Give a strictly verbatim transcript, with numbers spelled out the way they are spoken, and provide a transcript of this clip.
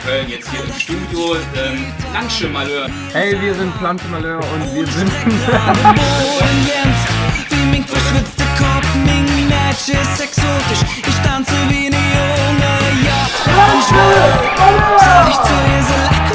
Köln jetzt hier im Studio, ähm, Planschmalöör. Hey, wir sind Planschmalöör und wir sind Wie ming verschwitzte Kopp, ming Mädche ist exotisch. Ich tanze wie ne Junge, ja. Und ich will, sag ich zu ihr, sie lacht